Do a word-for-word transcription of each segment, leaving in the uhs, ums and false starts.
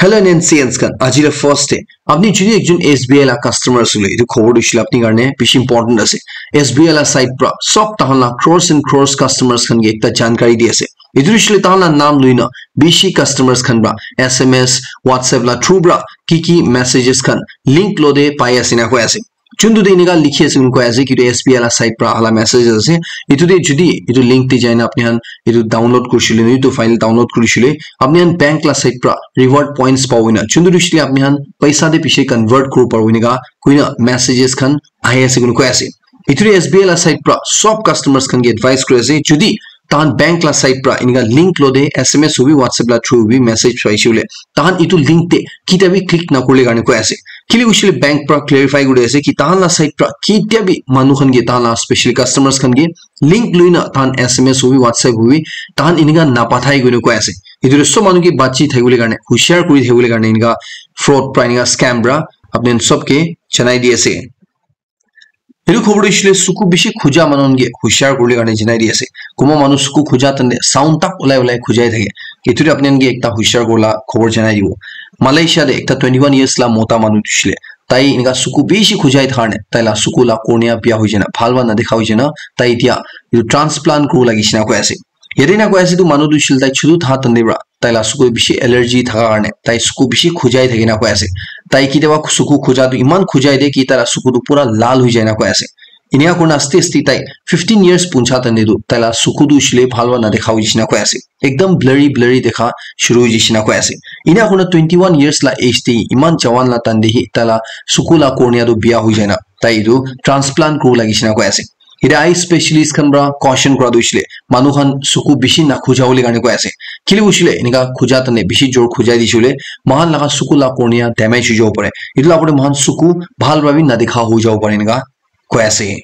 Hello N N C Ns khan, aji la first day. Apni jodi ekjon S B I la customer asile, etu khobor tu hoishe le apni karne bishi important ase. S B I la side pra sob tahan la crores and crores customers khan ke ekta jankari di ase. Etu tu hoishe le tahan la naam lui na bishi customers khan pra S M S, WhatsApp la through pra ki ki messages khan link lo de pai ase na koi ase. Chuntu de enika likhi ase koi ase, ki tu S B I la side pra ahala message ase. Etu de jodi etu link de jai na apni khan etu download kurishile, etu file download kurishile, apni khan bank la side pra reward points pabo na. Chuntu de hoishe le apni khan paisa de piche convert kuri pabo enika koina messages khan ahi ase koi ase. Etu de S B I la side pra sob customers khan ke advice kuri ase, jodi tahan bank la side pra enika link lo de S M S hobi, WhatsApp la through hobi message paishe hoile, tahan etu link de kita bi click na kurile karne koi ase. Kile hoishe le bank pra clarify kuri ase ki tahan la side pra kita bi manu khan ke, tahan la special customers khan ke link lui na tahan S M S hobi, WhatsApp hobi tahan enika na pathai koi koi ase. Etu de sob manu ke bachi thakibole karne, hushar kuri thakibole karne enika fraud pra, enika scam pra apni khan sob ke janai di ase. Etu khobor tu hoishe le suku bishi khuja manu khan ke hushar kuribole karne janai di ase. Kunba manu suku khuja tande sound tak ulai ulai khujai thake. Etu de apni khan ke ekta hushar kuribole khobor janai dibo. Malaysia de ekta twenty one years la mota manu tu hoishe le, tai enika suku bishi khujai thakar ne tai la suku la cornea bia hoi jana, bhal ba na dekha hoi jana, tai etia etu transplant kuribo lage nishina koi ase. Yate na koi ase tu manu tu hoishe le tai chutu tha tande pra tai la suku bishi allergy thaka karne tai suku bishi khujai thake na koi ase. Tai kitiaba suku khuja tu iman khujai de ki tai la suku tu pura lal hoi jai na koi ase. Enika kurina aste aste tai fifteen years puncha tande tu tai la suku tu hoishe le bhal ba na dekha hoi jai na koi ase. Ekdam blurry blurry dekha shuru hoi jai na koi ase. Ena kurina twenty one years la age de iman jawan la tande hi tai la suku la cornea tu bia hoi jai na tai etu transplant kuribo lage nishina koi ase. Etia eye specialist khan pra caution kura tu hoishe le manu khan suku bishi na khuja bole karne koi ase. Kile hoishe le enika khuja tane bishi jor khujai dishe hoile moikhan laga suku la cornea damage hoi jabo pare. Etu la opor te moikhan suku bhal pra bi na dikha hoi jabo pare enika koi ase.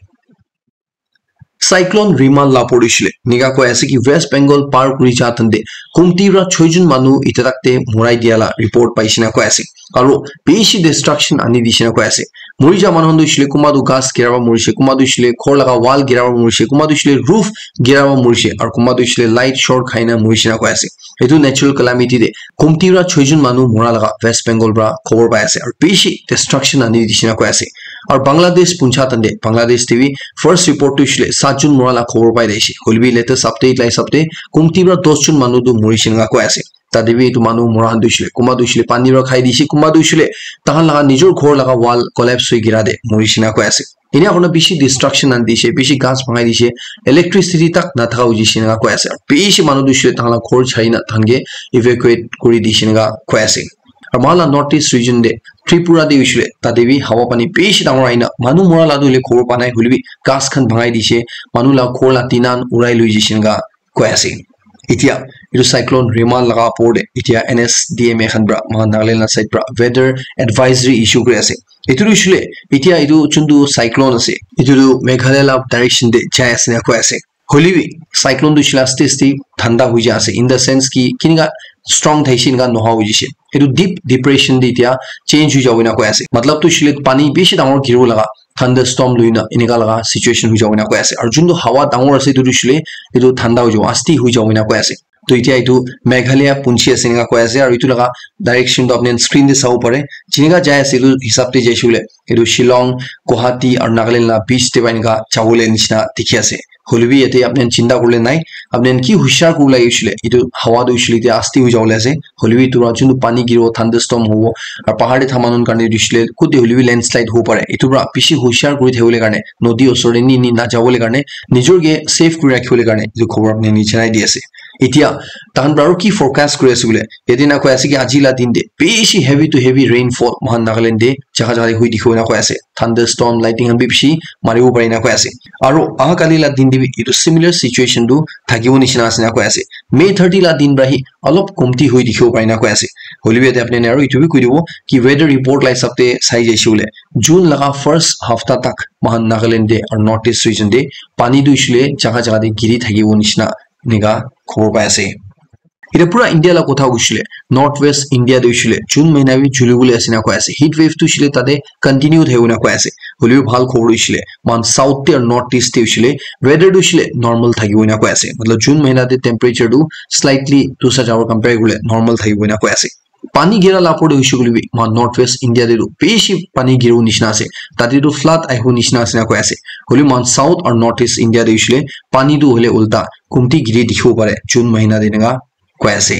Cyclone Remal la opor te hoishe le enika koi ase ki West Bengal par kuri ja tante kumti pra choi jun manu etia tak te morai dia la report paishe na koi ase. Aro bishi destruction ani dishe na koi ase. Muri ja manu khan tu hoishe le kunba tu ghas gira pra murishe, kunba tu hoishe le ghor laga wall gira pra murishe, kunba tu hoishe le roof gira pra murishe, aro kunba tu hoishe le light short khai na murishe na koi ase. Etu natural calamity te kumti pra choi jun manu mura laga West Bengal pra khobor pai ase, aro bishi destruction ani dishe na koi ase. Aro Bangladesh puncha tante, Bangladesh te bi first report tu hoishe le saat jun mura la khobor pai daishe. Hoile bi latest update la hisab te kumti pra dos jun manu tu murishe na koi ase. Tate bi etu manu mura khan tu hoishe le, kunba tu hoishe le pani para khai dishe, kunba tu hoishe le tahan laga nijor ghor laga wall collapse hoi gira te murishe na koi ase. Enia kurina bishi destruction ani dishe, bishi ghas bhangai dishe, electricity tak nathaka hoi jishe eneka koi ase. Bishi manu tu hoishe le tahan la ghor chari na tahan ke evacuate kuri dishe eneka koi ase. Aru moikhan la North East region te Tripura te hoishe le tate bi hawa pani bishi dangor ahina manu mura la tu hoile khobor pa nai, hoile bi ghas khan bhangai dishe, manu la ghor la tina khan urai loi jishe eneka koi ase. Etia etu cyclone Remal laga opor te etia N S D M A khan pra moikhan Nagaland la side pra weather advisory issue kuri ase. Etu tu hoishe le etia etu juntu cyclone ase, etu tu Meghalaya la direction te jai ase na koi ase. Hoile bi cyclone tu hoishe le aste aste thanda hoi jai ase, in the sense ki kinika strong thaishe enika noha hoi jaishe. Etu deep depression te etia change hoi jabo ena koi ase. Matlab tu hoishe le pani bishi dangor giribo laga thunderstorm lui na enika laga situation hoi jabo ena koi ase. Aru juntu hawa dangor ase etu tu hoishe le etu thanda hoi jabo, asti hoi jabo ena koi ase. To etia etu Meghalaya punchi ase enika koi ase, aru etu laga direction tu apni khan screen te sabo pare. Jinika jai ase etu hisab te jaishe koile etu Shillong, Guwahati aru Nagaland la beach te para enika jabo le nishina dikhi ase. Hoile bi yate apni khan chinta kuribole nai, apni khan ki hushar kuribo lage hoishe le etu hawa tu hoishe le etia asti hoi jabo le ase. Hoile bi etu para juntu pani giribo, thunderstorm hobo, aru pahar te thaka manu khan karne tu hoishe le kute hoile bi landslide hobo pare. Etu para bishi hushar kuri thakibole karne, nodi osor te ni ni na jabole karne, nijor ke safe kuri rakhibole karne etu khobor apni khan ke janai di ase. Etia tahan para aru ki forecast kuri ase koile, yate na koi ase ki aji la din te bishi heavy to heavy rainfall moikhan Nagaland te jaga jaga te hoi dikhibo na koi ase. Thunderstorm, lightning khan bi bishi maribo pare na koi ase. Aru aha kali la din te bi etu similar situation tu thakibo nishina ase na koi ase. May thirty la din para hi olop komti hoi dikhibo pare na koi ase. Hoile bi yate apni khan aru etu bi koi dibo ki weather report la hisab te sai jaishe koile June laga first hafta tak moikhan Nagaland te aru North East region te pani tu hoishe le jaga jaga te giri thakibo nishina enika khobor pai ase. Etia pura India la kotha hoishe le, North West India te hoishe le June mahina bi juli bole ase na koi ase. Heat wave tu hoishe le tate continue thakibo na koi ase. Hoile bi bhal khobor hoishe le moikhan South te aru North East te hoishe le weather tu hoishe le normal thakibo na koi ase. Matlab June mahina te temperature tu slightly dusra jagah para compare kurile normal thakibo na koi ase. Pani gira la opor te hoishe koile bi, moikhan North West India te tu bishi pani giribo nishina ase. Tate tu flood ahibo nishina ase na koi ase. Hoile moikhan South aru North East India te hoishe le pani tu hoile ulta kumti giri dikhibo pare June mahina te eneka koi ase.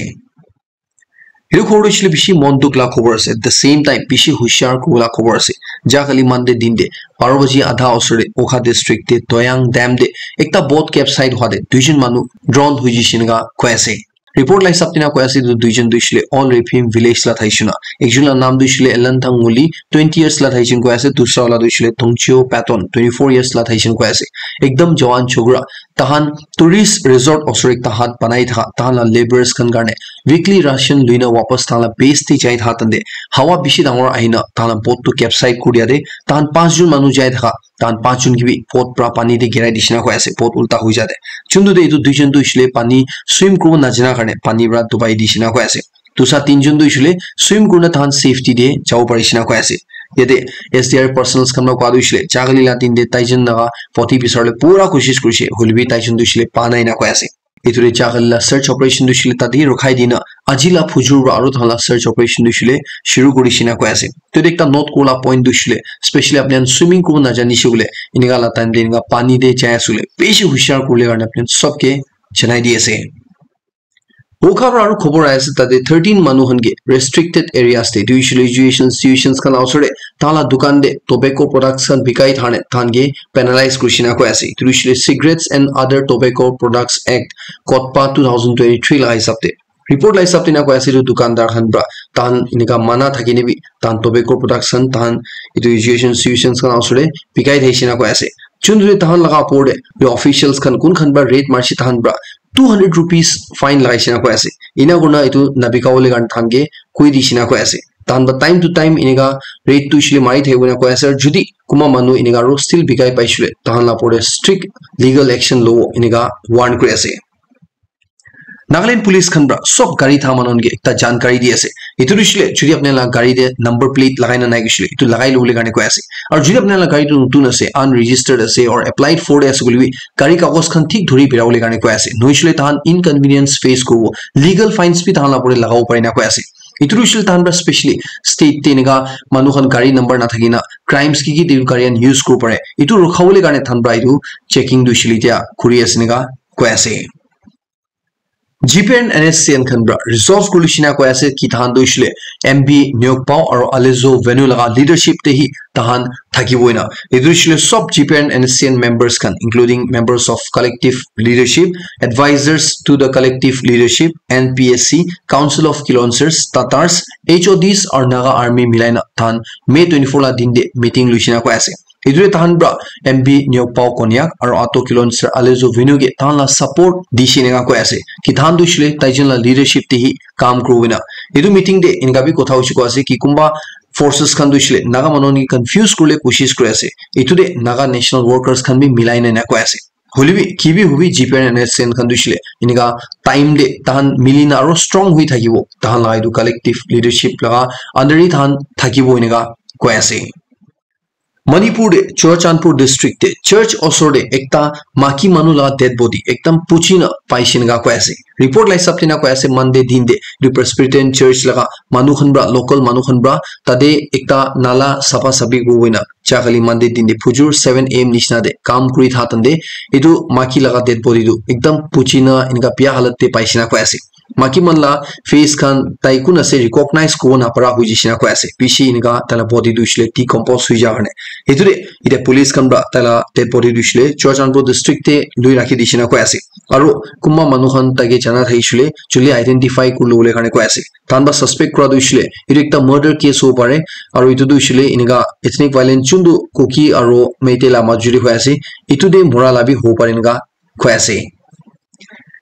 Etu khobor tu hoishe le bishi mon dukh la khobor ase. At the same time, bishi hushar kuribo la khobor ase. Ja kali Monday din te, baro baji adha osor te, Wokha district te, Toyang dam te, ekta boat capsize hwa te, duijon manu drown hoi jishe eneka koi ase. Report la hisab te na koi ase, etu duijon tu hoishe le All Rephim village la thaishe na. Ekjon la naam tu hoishe le Elanthang Nguli, twenty years la thaishe koi ase, dusra wala tu hoishe le Tongchio Patton, twenty-four years la thaishe koi ase. Ekdam jawan chokra, tahan tourist resort osor ekta hat banai thaka, tahan la labourers khan karne weekly ration luina wapas tahan la base te jai thaka tante, hawa bishi dangor ahina tahan la boat tu capsize kuri dia te, tahan panch jon manu jai thaka, tahan panch jon ke bi boat pra pani te girai dishina koi ase, boat ulta hoi ja te. Chuntu te etu duijon tu hoishe le pani swim kuribo najana karne pani pra dubai dishina koi ase. Dusra tinjon tu hoishe le swim kurina tahan safety te jabo parishe na koi ase. Yate S D R personnels khan pra koa tu hoishe le, jagali la din te taijon laga body bisar le pura koshish kurishe, hoile bi taijon tu hoishe le pa nai na koi ase. Etu te jagali la search operation tu hoishe le tate rokhai dina, aji la phujur pra aru tahan la search operation tu hoishe le shuru kurishe na koi ase. Tate ekta note kuribo la point tu hoishe le, specially apni khan swimming kuribo najanishe koile, eneka la time te eneka pani te jai ase koile, bishi hushar kuribole karne apni khan sob ke janai di ase. Wokha pra aru khobor ahi ase, tate thirteen manu khan ke restricted areas te, etu hoishe le education institutions khan la osor te, tahan la dukan te tobacco products khan bikai thane, tahan ke penalize kurishe na koi ase. Etu hoishe le cigarettes and other tobacco products act, COTPA, two thousand twenty-three la hisab te. Report la hisab te na koi ase, etu dukandar khan pra tahan eneka mana thaki ne bi, tahan tobacco products khan, tahan etu education institutions khan la osor te bikai thaishe na koi ase. Chuntu te tahan laga opor te, etu officials khan kun khan pra raid marishe, tahan pra two hundred rupees fine lagaishe na koi ase. Ena kurina etu nabika bole karne tahan ke koi dishe na koi ase. Tahan pra time to time eneka raid tu hoishe le mari thakibo na koi ase. Aru jodi kunba manu eneka aru still bikai paishe le, tahan la opor te strict legal action lobo eneka warn kuri ase. Nagaland Police khan pra sob gari tha manu khan ke ekta jankari di ase. Etu tu hoishe le, jodi apni la gari te number plate lagai na nai hoishe le, etu lagai lobole karne koi ase. Aru jodi apni la gari tu notun ase, unregistered ase, or applied for te ase koile bi, gari kagos khan thik dhuri bera bole karne koi ase. Nohoishe le tahan inconvenience face kuribo, legal fines bi tahan la opor te lagabo pare na koi ase. Etu tu hoishe le tahan pra specially state te eneka manu khan gari number na thaki na crimes ki ki te gari khan use kuribo pare, etu rukha bole karne tahan pra etu checking tu hoishe le etia kuri ase eneka koi ase. G P and N S C N khan pra resolve kuri dishina koi ase ki tahan tu hoishe le M B Nyokpao aru Alezo Venu laga leadership te hi tahan thakibo ena. Etu hoishe le sob G P and N S C N members khan, including members of collective leadership, advisors to the collective leadership, N P S C, Council of Kilonser's, Tatars, H O Ds aru Naga Army milai na tahan May twenty-four la din te meeting luishe na koi ase. Etu te tahan pra M B Nyokpao Konyak aru Ato Kilonser Alezo Venu ke tahan la support dishe eneka koi ase ki tahan tu hoishe le taijon la leadership te hi kam kuribo ena. Etu meeting te eneka bi kotha hoishe koi ase ki kunba forces khan tu hoishe le Naga manu khan ke confuse kuribole koshish kuri ase. Etu te Naga National Workers khan bi milai na ena koi ase. Hoile bi ki bi hobi G P and N S C N khan tu hoishe le eneka time te tahan mili na aru strong hoi thakibo. Tahan la etu collective leadership laga under te tahan thakibo eneka koi ase. Manipur te, Churachandpur district te, church osor te ekta maki manu laga dead body ekdam puchi na paishe eneka koi ase. Report la hisab te na koi ase, Monday din te, etu Presbyterian Church laga manu khan pra, local manu khan pra, tate ekta nala sapha saphi kuribo ena, ja kali Monday din te, phujur seven A M nishina te, kam kuri tha tante, etu maki laga dead body tu ekdam puchi na, eneka bia halat te paishe na koi ase. Maki man la face khan tai kun ase recognize kuribo napara hoi jishe na koi ase. Bishi eneka taila body tu hoishe le decompose hoi ja karne. Etu te etia police khan pra taila dead body tu hoishe le Churachandpur district te lui rakhi dishe na koi ase. Aru kunba manu khan tai ke jana thakishe le joldi identify kuri lobole karne koi ase. Tahan pra suspect kura tu hoishe le etu ekta murder case hobo pare. Aru etu tu hoishe le eneka ethnic violence chuntu Kuki aru Meitei la majuri hoi ase. Etu te mura la bi hobo pare eneka koi ase.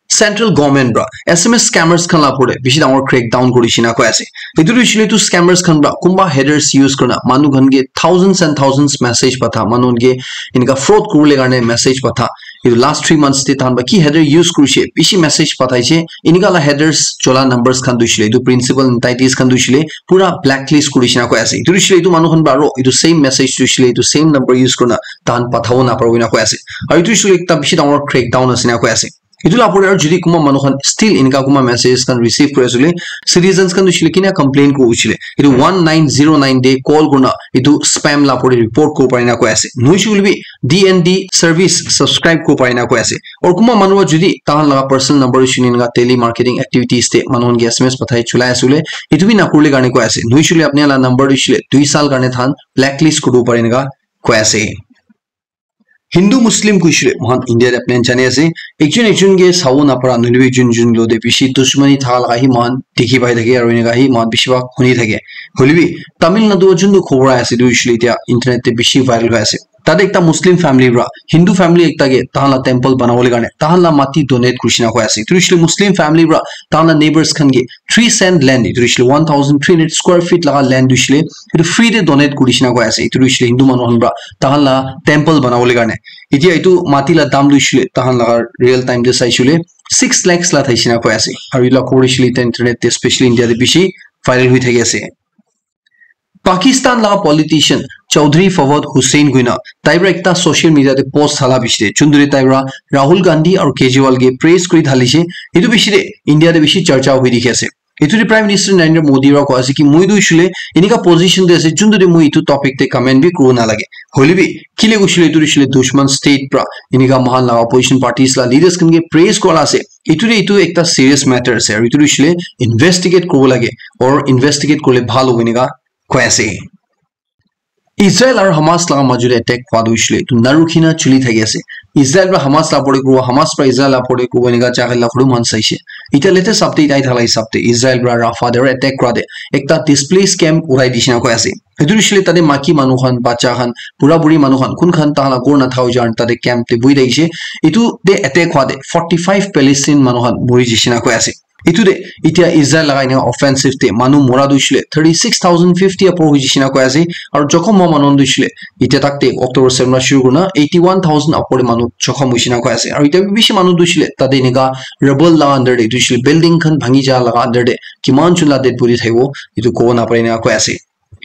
Central government pra S M S scammers khan la opor te bishi dangor crackdown kuri dishina koi ase. Etu tu hoishe le etu scammers khan pra kunba headers use kurina manu khan ke thousands and thousands message patha, manu khan ke eneka fraud kuribole karne message patha. Etu last three months te tahan pra ki header use kurishe, bishi message pathaishe, eneka la headers chola numbers khan tu hoishe le etu principal entities khan tu hoishe le pura blacklist kuri dishina koi ase. Etu tu hoishe le etu manu khan pra aru etu same message tu hoishe le etu same number use kurina tahan pathabo naparibo ena koi ase. Aru etu hoishe le ekta bishi dangor crackdown ase ena koi ase. Etu la pore aru jodi kuma manu khan still enika kuma messages khan receive kuri asile, citizens khan tu shile kina complain kuri usile, etu one nine zero nine de call kurna etu spam la pore report kuri pare na koi ase. Noishe koile bi D N D service subscribe kuri pare na koi ase. Aru kuma manu jodi tahan laga personal number shini enika telemarketing activities te manu khan ke S M S pathai chulai asile, etu bi nakurle karne koi ase. Noishe koile apni la number shile dui sal karne than blacklist kuri pare enika koi ase. Hindu Muslim kuisile mohan India te apni jani ase, ekjon ekjon ke sabo napara nohoilebi jun jun lo te bishi dushmani thaka laga hi mohan dikhi pai thake aru enika hi mohan bishi bhag huni thake. Hoilebi Tamil Nadu jun tu khobor ahi ase tu hoisile etia internet te bishi viral hoi ase. Tate ekta Muslim family para Hindu family ekta ke tahan la temple banabole karne tahan la mati donate kurishina koi ase. Tu hoisile Muslim family para tahan la neighbors khan ke three cent land, etu hoisile one thousand three hundred square feet laga land hoisile etu free te donate kuri dishina koi ase. Etu hoisile Hindu manu khan para tahan la temple banabole karne. Etia etu mati la dam hoisile tahan laga real time te saisile six lakhs la thaisina koi ase. Aru etu la khobor hoisile internet te specially India te bishi viral hoi thaki ase. Pakistan laga politician Chaudhry Fawad Hussain koina tai para ekta social media te post thala bishi de chunduri tai para Rahul Gandhi aru Kejriwal ke praise kuri thalishe. Etu bishi de India te bishi charcha hoi dikhi ase. Etu te Prime Minister Narendra Modi para koi ase ki moi tu hoisile enika position te ase juntu te moi etu topic te comment bi kuribo nalage. Hoilebi kile koisile etu hoisile dushman state para enika mohan laga opposition parties la leaders khan ke praise kora ase. Etu te etu ekta serious matter ase aru etu hoisile investigate kuribo lage or investigate kurile bhal hobo enika koi ase. Israel aru Hamas laga majot te attack hua tu hoisile etu narukhina chuli thaki ase. Israel para Hamas la pore kuribo, Hamas para Israel la pore kuribo enika jaga la khulu mohan saishe. Etia latest update ahi thala hisab te Israel para Rafah te attack kura te ekta displaced camp urai dishina koi ase. Etu hoisile tate maki manu khan, bacha khan, bura buri manu khan, kun khan tahan la ghor nathaka hoijan tate camp te bui thakishe. Etu te attack hua te forty five Palestine manu khan muri jishina koi ase. Etu te etia Israel laga enika offensive te manu mora tu hoisile thirty six thousand fifty upor hoi jishina koi ase. Aru jokhom hua manu tu hoisile etia tak te October seven la shuru kurina eighty one thousand upor te manu jokhom hoishina koi ase. Aru etia bi bishi manu tu hoisile tate enika rubble laga under te tu hoisile building khan bhangi ja laga under te kiman jun la dead body thakibo etu kobo napare enika koi ase.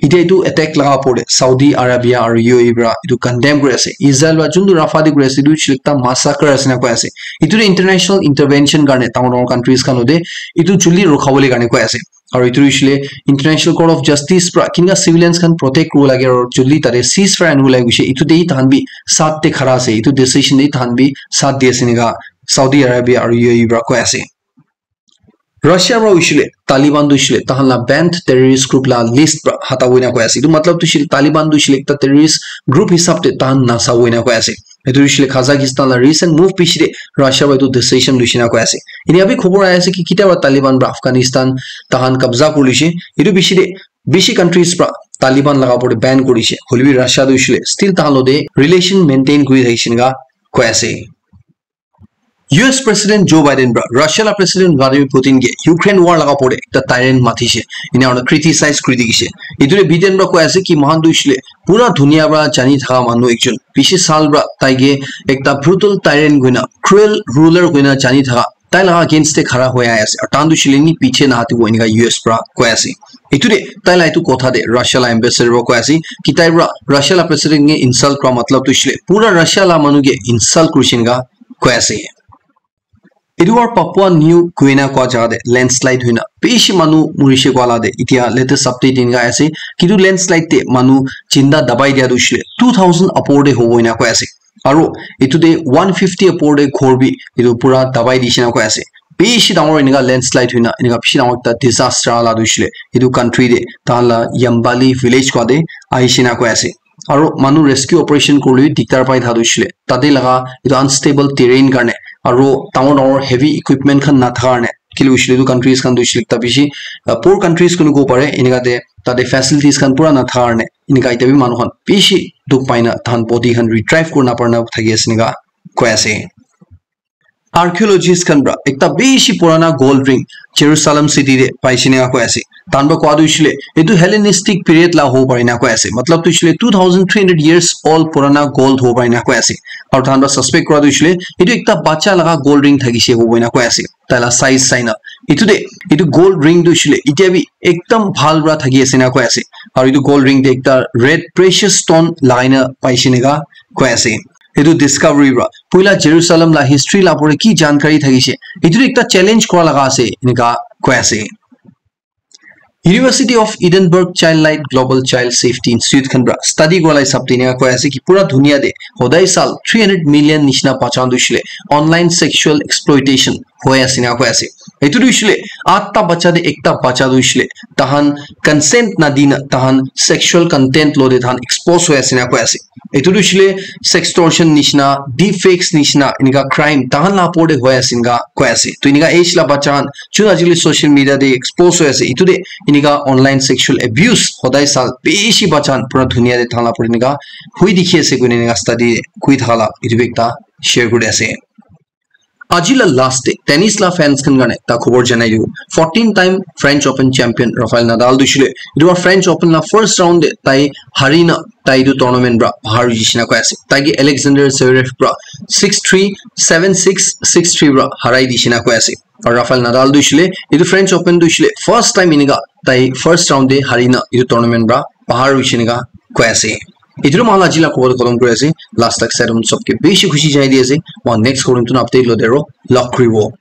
Etia etu attack laga opor te Saudi Arabia aru U A E para etu condemn kuri ase. Israel para juntu Rafah te kuri ase etu hoisile ekta massacre ase na koi ase. Etu te international intervention karne dangor dangor countries khan hote etu joldi rukha bole karne koi ase. Aru etu hoisile International Court of Justice para kinka civilians khan protect kuribo lage aru joldi tate ceasefire anibo lage koishe. Etu te tahan bi saath te khara ase. Etu decision te tahan bi saath di ase enika Saudi Arabia aru U A E para koi ase. Russia para hoisile Taliban tu hoisile tahan la banned terrorist group la list para hata hoina koi ase. Etu matlab tu hoisile Taliban tu hoisile ekta terrorist group hisab te tahan nasabo enika koi ase. Etu hoisile Kazakhstan la recent move piche te Russia para etu decision loishe na koi ase. Etia bi khobor ahi ase ki kitia para Taliban para Afghanistan tahan kabza kuri loishe. Etu piche te bishi countries para Taliban laga opor te ban kuri dishe. Hoilebi Russia tu hoisile still tahan logote relation maintain kuri thakishe enika koi ase. U S President Joe Biden para Russia la President Vladimir Putin ke Ukraine war laga opor te ekta tyrant matishe, ena hoina criticize kuri dikhishe. Etu te Biden para koi ase ki moikhan tu hoishe le pura dunia para jani thaka manu ekjon, bishi saal para tai ke ekta brutal tyrant koina, cruel ruler koina jani thaka, tai laga against te khara hoi ahi ase. Aru tahan tu hoishe le ni piche nahatibo, enika U S para koi ase. Etu te tai la etu kotha te Russia la ambassador para koi ase ki tai para Russia la president ke insult kura matlab tu hoishe le pura Russia la manu ke insult kurishe enika koi ase. Etu para Papua New Guinea kua jaga te landslide hoina bishi manu murishe kua la te etia latest update enika ase. Kitu landslide te manu jinda dabai dia tu hoishe le two thousand upor te hobo enika koi ase. Aru etu te one fifty upor te ghor bi etu pura dabai dishe enika koi ase. Bishi dangor enika landslide hoina enika bishi dangor ekta disaster ala tu hoishe le etu country te tahan la Yambali village kua te ahishe enika koi ase. Aru manu rescue operation kuribole bi diktar pai thaka tu hoishe le tate laga etu unstable terrain karne aru dangor dangor heavy equipment khan nathaka karne, kile hoishe le etu countries khan tu hoishe le ekta bishi, uh, poor countries kunu kobo pare, enika te tate facilities khan pura nathaka karne enika etia bi manu khan bishi dukh pai na tahan body khan retrieve kuri napara na thaki ase enika koi ase. Archaeologist khan para ekta bishi purana gold ring Jerusalem city te paishe enika koi ase. Tahan para koa tu hoishe le etu Hellenistic period la hobo pare enika koi ase. Matlab tu hoishe le two thousand three hundred years old purana gold hobo pare enika koi ase. Aru tahan para suspect kura tu hoishe le etu ekta bacha laga gold ring thakishe hobo enika koi ase. Tai la size sai na. Etu te, etu gold ring tu hoishe le etia bi ekdam bhal para thaki ase enika koi ase. Aru etu gold ring te ekta red precious stone lagai na paishe enika koi ase. Etu discovery pra puila Jerusalem la history la pore ki jankari thakishe, etu ekta challenge kora laga ase enika koi ase. University of Edinburgh Child Light Global Child Safety Institute khan pra study kora la hisab te enika koi ase ki pura dunia te hodai sal three hundred million nishina bacha tu shile online sexual exploitation hoi ase enika koi ase. Etu tu shile atta bacha te ekta bacha tu shile tahan consent na dina tahan sexual content lo de tahan expose hoi ase enika koi ase. Etu tu shile sextortion nishina, deepfakes nishina enika crime tahan la pore hoi ase enika koi ase. Tu enika age la bacha khan chun ajikali social media te expose hoi ase, etu te enika online sexual abuse hodai sal bishi bacha khan pura dunia te tahan la pore enika hui dikhi ase koina enika study koi thaka la etu bi ekta share kuri ase. Aji la last te tennis la fans khan karne ekta khobor janai dibo. Fourteen time French Open champion Rafael Nadal tu shile etu pra French Open la first round te tai hari na tai tu tournament pra bahar hoi jishe enika koi ase. Tai ke Alexander Zverev pra six three, seven six, six three pra harai dishe enika koi ase. Aru Rafael Nadal tu shile etu French Open tu shile first time enika tai first round te hari na etu tournament pra bahar hoi jishe enika koi ase. Etu moi khan la aji la khobor khotom kuri ase. Last tak sai sob ke bishi khushi janai di ase. Moi next khobor notun update lo de aro log kuri bo.